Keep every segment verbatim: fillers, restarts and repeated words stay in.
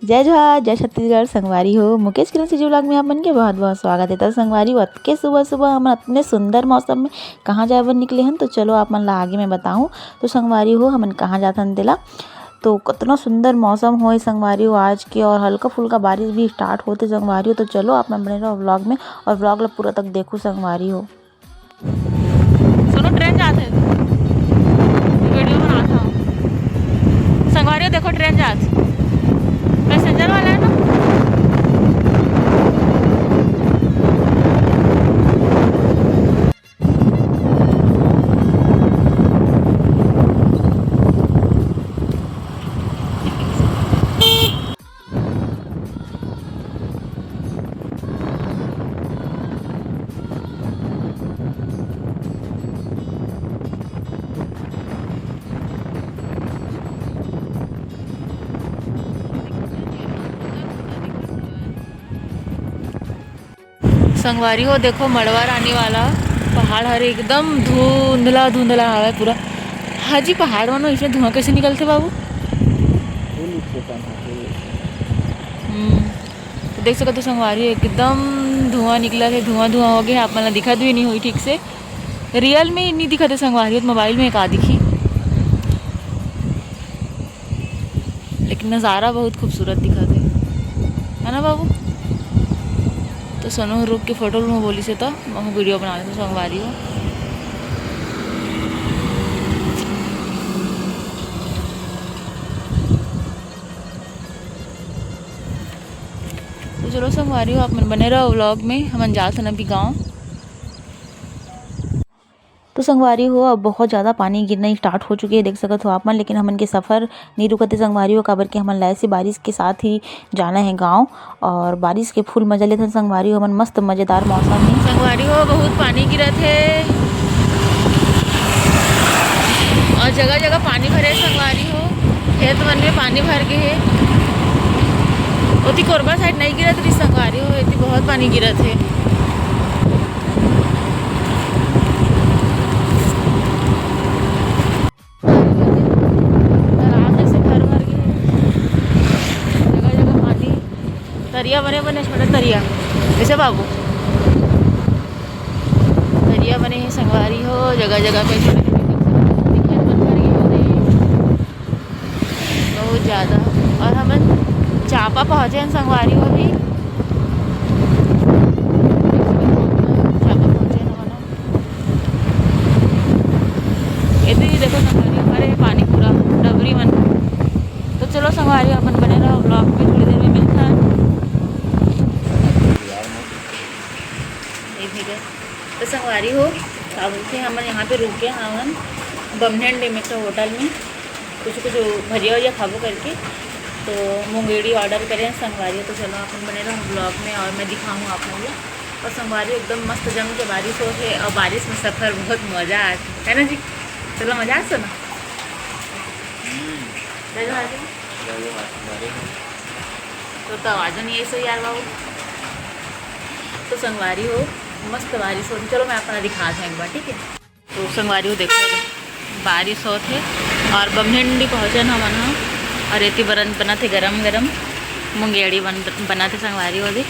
जय जोहार, जय छत्तीसगढ़। संगवारी हो, मुकेश किरण CG vlog में आप मन के बहुत बहुत स्वागत हे। त संगवारी हो, अतके सुबह सुबह हमन अतने सुंदर मौसम में कहाँ जाए बर निकले हन, तो चलो आप मन ला आगे मैं बताऊँ। तो संगवारी हो, हमन कहाँ जात हन तेला, तो कतना सुंदर मौसम होए संगवारी हो आज के, और हल्का फुल्का बारिश भी start होथे संगवारी हो। तो चलो आप मन बने रहो vlog में और vlog ला पूरा तक देखो संगवारी हो। सुनो, ट्रेन जात हे, वीडियो बनात हव। संगवारी हो, देखो ट्रेन जात हे, पैसेंजर वाला है ना। संगवारी हो, देखो मड़वा रानी वाला पहाड़ हरे, एकदम धुंधला धुंधला हवे पूरा। हाँ जी, पहाड़ मन में इसमें धुआं कैसे निकलथे बाबू? हम्म, तो देख सकत हो संगवारी, एकदम धुआं निकलत हे, धुआं धुआं हो गया, आप मन ला दिखत भी नहीं होई ठीक से। रियल में नहीं दिखत हे संगवारी, तो मोबाइल में का दिखी, लेकिन नज़ारा बहुत खूबसूरत दिखत हे, है ना बाबू? तो सोनू रुक के फोटो लूँ बोलिस हे, तो मैं वीडियो बना लेथों संगवारी हो। तो चलो संगवारी हो, आप मन बने रहो vlog में, हमन जात हन अभी गाँव। तो संगवारी हो, अब बहुत ज़्यादा पानी गिरना start हो चुके हे, देख सकत हो आप मन, लेकिन हमन के सफ़र नहीं रुकत हे संगवारी हो, काबर के हमन ला ऐसे बारिश के साथ ही जाना हे गाँव, और बारिश के full मजा लेथन संगवारी हो हमन, मस्त मज़ेदार मौसम हे। संगवारी हो, बहुत पानी गिरत हे और जगह जगह पानी भरे हे संगवारी हो, खेत मन में पानी भर गे हे। ओती कोरबा side नहीं गिरत रही संगवारी हो, एती बहुत पानी गिरत हे। तालाब जैसे भर भर गे, जगह जगह पानी, तरिया बने बने, छोटे तरिया, कैसे बाबू? तरिया बने हे संगवारी हो, जगह जगह पे छोटे छोटे दिखे, पत्थर के होते हैं बहुत ज़्यादा। और हमन चांपा पहुँचे हैं संगवारी हो अभी। चांपा पहुँचे हैं हमन। एती देखो संगवारी, भरे हे पानी पूरा डबरी मन। तो चलो संगवारी, अपन बने रहो vlog में, थोड़ी देर में मिलता है। ये भी गए। तो संगवारी हो, का बोलथे, हमन यहाँ पे रुके हवन बमनेन डे में एक ठो होटल में, कुछ कुछ भजिया वजिया खाबो करके। तो मुंगेड़ी order करे हैं संगवारी हो। तो चलो अपन बने रहो vlog में और मैं दिखाऊँ आप लोग ला। और संगवारी एकदम मस्त जम के बारिश होत हे और बारिश में सफर बहुत मजा आथे, है ना जी? चलो मजा आथे ना। जय जोहार जी। तो, तो आवाज़ नहीं ऐसे यार बाबू। तो संगवारी हो, मस्त बारिश होत हे। चलो मैं अपना दिखात हूँ एक बार, ठीक है? तो संगवारी हो, देखो बारिश होत हे और बमनेन डे पहुँचन हमन ह। और एती बरन बनत हे गरम गरम मुंगेड़ी बन, बनत हे संगवारी हो दे।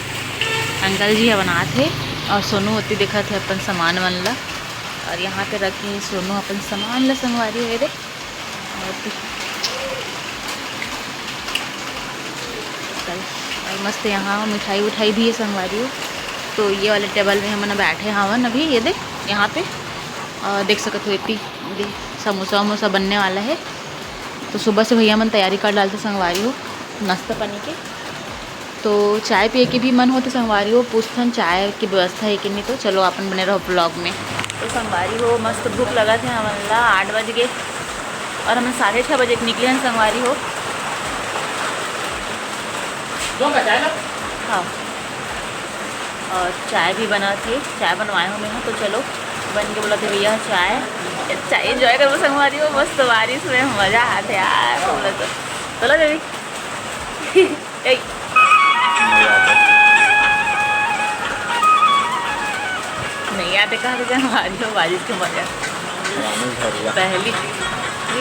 अंकल जी ह बनात हे और सोनू ओती देखत हे अपन सामान मन ला। और यहाँ पे रखे हे सोनू अपन सामान ला संगवारी हो दे। और और मस्त यहाँ मिठाई उठाई भी हे संगवारी हो। तो ये वाले टेबल में हमन बैठे हवन अभी, ये दे यहाँ पे। और देख सकत हो एती, ये दे समोसा वमोसा बनने वाला है। तो सुबह से भैया मन तैयारी कर डालथे संगवारी हो नाश्ता पानी के। तो चाय पिए के भी मन होथे संगवारी हो, पूछथन चाय की व्यवस्था है कि नहीं। तो चलो अपन बने रहो vlog में। तो संगवारी हो, मस्त भूख लगत हे हमन ला, आठ बज गे और हमन साढ़े छः बजे के निकले हैं संगवारी हो। हाँ, और चाय भी बनत हे, चाय बनवाए हो मैं, तो चलो बन के बोलथे भैया चाय, चाय enjoy करबो संगवारी हो, मस्त बारिश में मजा आथे यार, बोला तो। चलो देवी। ए। नहीं आते कहा थे, जहाँ बारिश हो, बारिश के मजा। पहली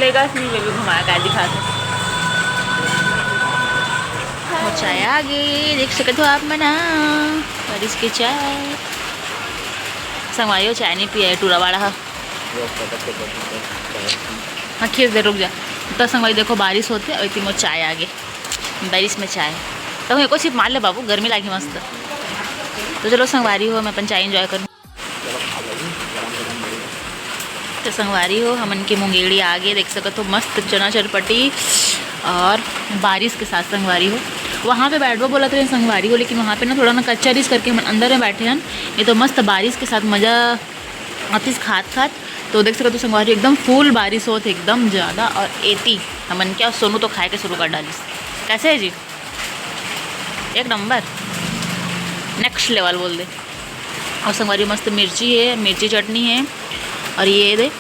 लेगा नहीं, बेबी घुमाया का दिखा के। चाय आ गे, देख सकत हो आप मन ह, बारिश के चाय। संगवारी हो, चाय नहीं पिया है टूरा वाला ह। हाँ, खीर दे, रुक जा। तो संगवारी देखो, बारिश होते अउ एती मोर चाय आ गे। बारिश में चाय। तो एको सिप मार ले बाबू, गर्मी लागी मस्त। तो चलो संगवारी हो, मैं अपन चाय एंजॉय करूँ। तो संगवारी हो, हमन के मुंगेड़ी आ गे, देख सकत हो, मस्त चना चटपटी और बारिश के साथ संगवारी हो। वहाँ पे बैठबो बोलत रहे संगवारी हो, लेकिन वहाँ पे ना थोड़ा ना कच्चा रिस करके हमन अंदर में बैठे हन। ये तो मस्त बारिश के साथ मजा आतिस खात खात। तो देख सकत हो संगवारी, एकदम फुल बारिश होत हे, एकदम ज़्यादा। और एती हमन क्या सोनू तो खाए के शुरू कर डालिस। कैसे है जी? एक नंबर, नेक्स्ट लेवल बोल दे। और संगवारी मस्त मिर्ची है, मिर्ची चटनी है। और ये दे,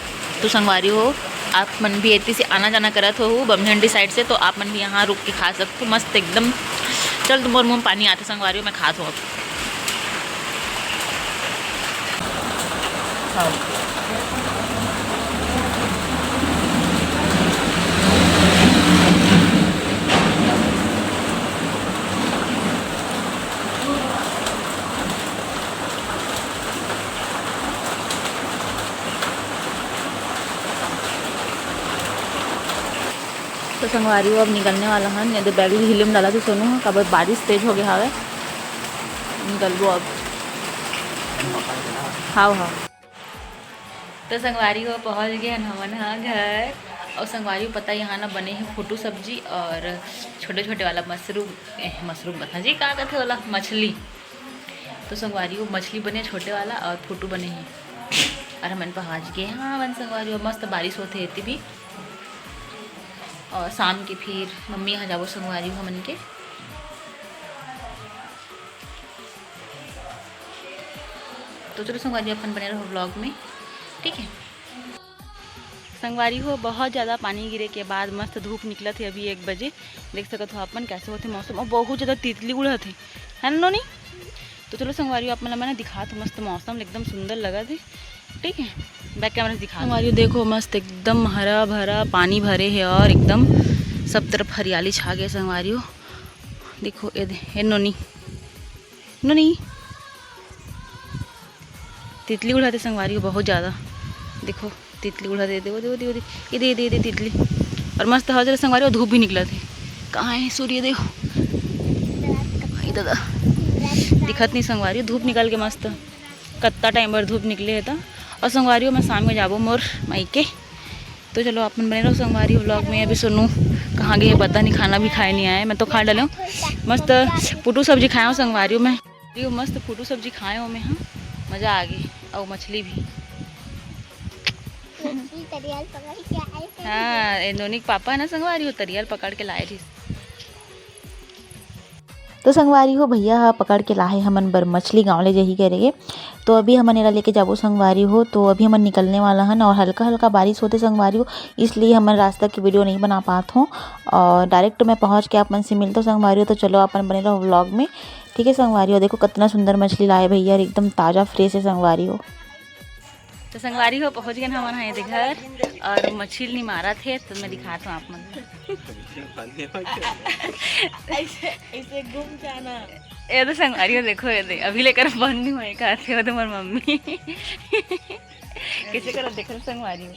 तो संगवारी हो, आप मन भी एती से आना जाना करत हो बमझंडी साइड से, तो आप मन भी यहाँ रुक के खा सकते हो। मस्त एकदम। चल, तुम मोर मुँह में पानी आते संगवारी हो, मैं खात हूँ अब। तो संगवारी हो, अब निकलने वाला हन, ये दे बैग ला हिले में डालत हे सोनू ह, काबर बारिश तेज हो गया हवे। निकलबो अब। हाव, हाव। तो संगवारी हो, पहुँच गए हन हमन ह घर। और संगवारी हो, पता यहाँ ना बने हे फोटू सब्जी और छोटे छोटे वाला मशरूम, ए, मशरूम बता जी, का कहते वाला मछली। तो संगवारी हो, मछली बने छोटे वाला और फोटू बने हे। और हमन पहुँच गए, हाँ, हमन संगवारी हो, मस्त बारिश होते हेती भी। और शाम के फिर मम्मी यहाँ जाबो संगवारी हो हमन के। तो चलो संगवारी, अपन बने रहो व्लॉग में, ठीक है। संगवारी हो, बहुत ज़्यादा पानी गिरे के बाद मस्त धूप निकलत हे अभी एक बजे। देख सकत हो आप मन कैसे होथे मौसम, और बहुत ज़्यादा तितली उड़त हे, है ना नोनी? तो चलो संगवारी हो, आप मन ला मैं ना दिखात हूँ मस्त मौसम, एकदम सुंदर लगत हे, ठीक है। बैक कैमरा से दिखा संगवारी हो, देखो मस्त एकदम हरा भरा पानी भरे हे और एकदम सब तरफ हरियाली छा गए संगवारी हो। देखो ए दे, ए नोनी, नोनी। तितली उड़ाथे संगवारी हो बहुत ज़्यादा। देखो, तितली उड़ाथे, देखो, देखो, देखो, देखो, ये दे, ये दे, ये दे तितली। और मस्त हवा चले संगवारी हो, धूप भी निकलत हे। कहाँ है सूर्य देव? भाई दादा, दिखत नहीं संगवारी हो, धूप निकल के मस्त। कत्ता टाइम बर धूप निकले हे त। और संगवारी हो, मैं शाम में जाबो मोर मायके। तो चलो, आप मन बने रहो संगवारी व्लॉग में। अभी सोनू कहाँ गए हे पता नहीं, खाना भी खाए नहीं आए। मैं तो खा डाले हूँ मस्त फुटू सब्जी खाए हूँ संगवारी में। ये मस्त फुटू सब्जी खाए हूँ मैं, हाँ, मज़ा आ गई। और मछली भी। मछली तरियाल पकड़ के आए थे। हाँ, ए नोनी के पापा है ना संगवारी, वो तरियाल पकड़ के लाए थे। तो संगवारी हो, भैया ह पकड़ के लाहे हमन बर मछली, गाँव ले जही करे के। तो अभी हमन एला लेके जाबो संगवारी हो। तो अभी हमन निकलने वाला हन और हल्का हल्का बारिश होते संगवारी हो, इसलिए हमन रास्ता की वीडियो नहीं बना पात हों। और डायरेक्ट मैं पहुँच के आप मन से मिलता हूँ संगवारी हो। तो चलो, अपन बने रहो व्लॉग में, ठीक है संगवारी हो। देखो, कितना सुंदर मछली लाए भैया, और एकदम ताज़ा फ्रेश है संगवारी हो। तो संगवारी हो, पहुँच गए हमन ह एदे घर और मछली निमारत हे, तो मैं दिखात हूँ आप मन ला। ऐसे, ऐसे घूम जाना। ये तो संगवारी हो, देखो ये दे, अभी लेकर बंद नहीं हुए, कहते हो तो मोर मम्मी। कैसे करत देखो संगवारी हो।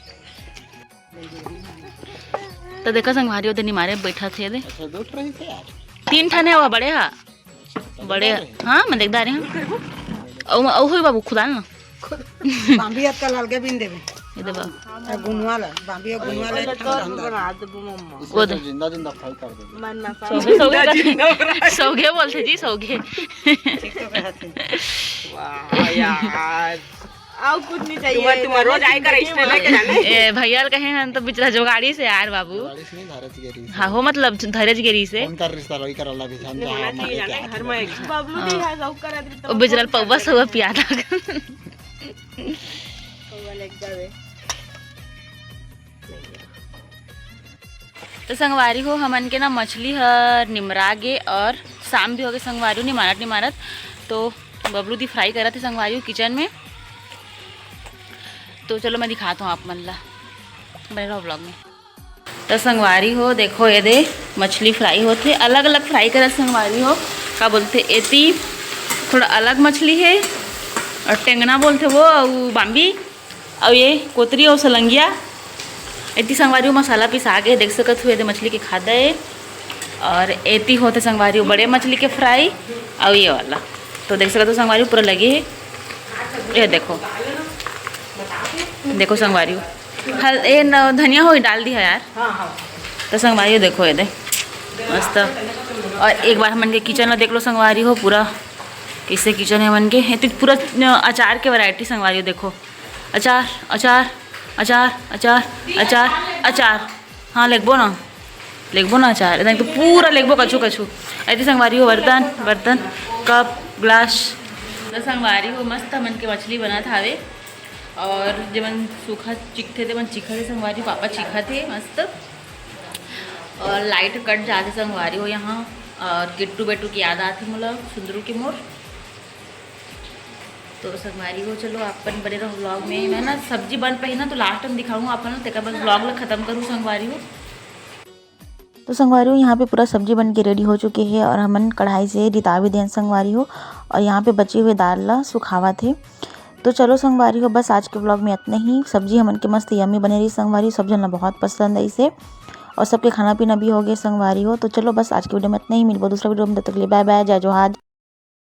तो देखो संगवारी हो, दे निमारे बैठा थे दे। अच्छा, दो ठो रही थे यार। तीन ठन है वो बड़े हा। बड़े, हाँ, मैं देखदा रहे हूँ। ओ, ओ होई बाबू, खुदा ना। बाम्बी हाथ का लाल के बिन देवे। ये दे बा। आ गुनवा ला, बाम्बी और गुनवा ला एक ठंडा अंदर। बना देबो मम्मा। वो दे। जिंदा जिंदा फ्राई कर दे। मरना सौगे, सौगे, सौगे बोलते जी, सौगे। ठीक तो कहते। वाह यार। और कुछ नहीं चाहिए। तुम्हार, तुम्हार रोज आए कर extra लेके जाना है। ए, भैया कहे हन तो बिचरा जोगाड़ी से यार बाबू। जोगाड़ी से नहीं, धरज गिरी से। हाँ, हो मतलब धरज गिरी से। कौन कर रिश्ता लोई कर अल्लाह भी जान जा, हमारे क्या है। घर में एक बबलू दी है, सब कर रहे तो ओ बिचरा पौवा सब पिया था। पौवा लेके जावे। तो संगवारी हो, हमन के ना मछली हर निमरा गे और शाम भी हो गए संगवारी हो, निमारत निमारत। तो बबलू दी फ्राई करत हे संगवारी हो किचन में। तो चलो मैं दिखाता हूँ आप मन ला, बने रहो व्लॉग में। त संगवारी हो, देखो ये दे मछली fry होथे, अलग-अलग fry करत संगवारी हो। का बोलथे, एती थोड़ा अलग मछली हे अउ टेंगना बोलथे वो, अउ बाम्बी, अउ ये कोतरी अउ सलंगिया। एती संगवारी हो मसाला पिसा गे, देख सकत हो ये दे मछली के खादा ए, अउ एती होथे संगवारी हो बड़े मछली के fry, अउ ये वाला तो देख सकत हो संगवारी हो पूरा लगे हे। ये देखो, देखो संगवारी हो, हल-, ए न, धनिया हो डाल दिया यार। त संगवारी हो देखो ये दे मस्त। अउ एक बार हमन के kitchen ला देख लो संगवारी हो, पूरा कइसे kitchen हे हमन के। ये तो पूरा, अ, अचार के variety संगवारी हो देखो, अचार, अचार, अचार, अचार, अचार, अचार। हाँ, लेगबो ना, लेगबो ना अचार, एकदम तो पूरा लेगबो कछु कछु। एती संगवारी हो बर्तन, बर्तन, cup, glass। त संगवारी हो मस्त हमन के मछली बनत हावे, अउ जेमन सूखा चिखथे तेमन चिखत हे संगवारी हो, पापा चिखत हे मस्त। अउ light कट जाथे संगवारी हो यहाँ, अउ किट्टू बेटू के याद आथे मोला, सुंदरू के मोर। तो संगवारी हो, चलो अपन बने रहो vlog में। मैं ना सब्जी बन पाही ना तो last में दिखाऊँ अपन, तेकर बाद vlog ला खत्म करूँ संगवारी हो। तो संगवारी हो, यहाँ पे पूरा सब्जी बन के ready हो चुके हे अउ हमन कढ़ाई से रिता भी देन संगवारी हो, अउ यहाँ पे बचे हुए दाल ला सुखावत हे। तो चलो संगवारी हो, बस आज के vlog में अतना ही। सब्जी हमन के मस्त yummy बने रही संगवारी हो, सब झन ला बहुत पसंद आइसे अउ सबके खाना पीना भी हो गे संगवारी हो। तो चलो बस आज के video में अतना ही, मिलबो दूसरा video में, तब तक के लिए bye bye, जय जोहार।